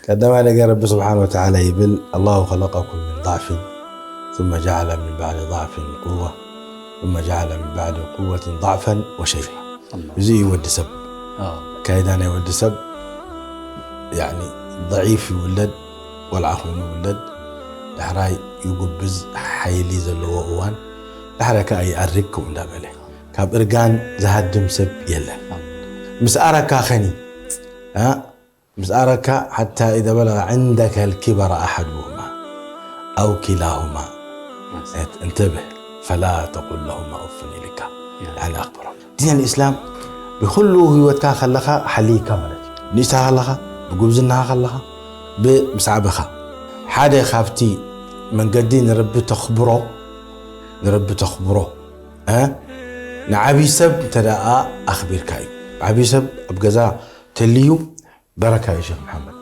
ቀዳማይ ነገር ረቢ ስብሓን ወተዓላ ይብል፣ الله خلقكم من ضعف ثم جعل من بعد ضعف قوة ثم جعل من بعد قوة ضعفا وشيبة። እዚ እዩ ወዲ ሰብ። ኣካይዳ ናይ ወዲ ሰብ ያኒ ضعيف ይውለድ፣ ቆልዓ ኮይኑ ይውለድ፣ ዳሕራይ ይጉብዝ፣ ሓይሊ ዘለዎ እዋን፣ ዳሕራይ ከዓ ይኣርግ ከምኡ እንዳበለ። ካብ እርጋን ዝሃድም ሰብ የለን። ምስ ኣረካ ኸኒ፣ እ? ምስ ኣረካ ሓታ إذا بلغ عندك الكبر أحدهما أو كلاهما انتبه فلا تقل لهما أف ኢልካ ያኒ ኣኽብሮም። ዲን ኣልእስላም ብኩሉ ህይወትካ ከለኻ ሓልይካ ማለት እዩ። ንእስኻ ከለኻ፣ ብጉብዝናኻ ከለኻ፣ ብምስዓብኻ። ሓደ ካብቲ መንገዲ ንረቢ ተኽብሮ፣ ንረቢ ተኽብሮ፣ እ? ንዓብዪ ሰብ እንተ ደኣ ኣኽቢርካ እዩ። ዓብዪ ሰብ ኣብ ገዛ ተልዩ በረካ እዩ ሸኽ መሓመድ።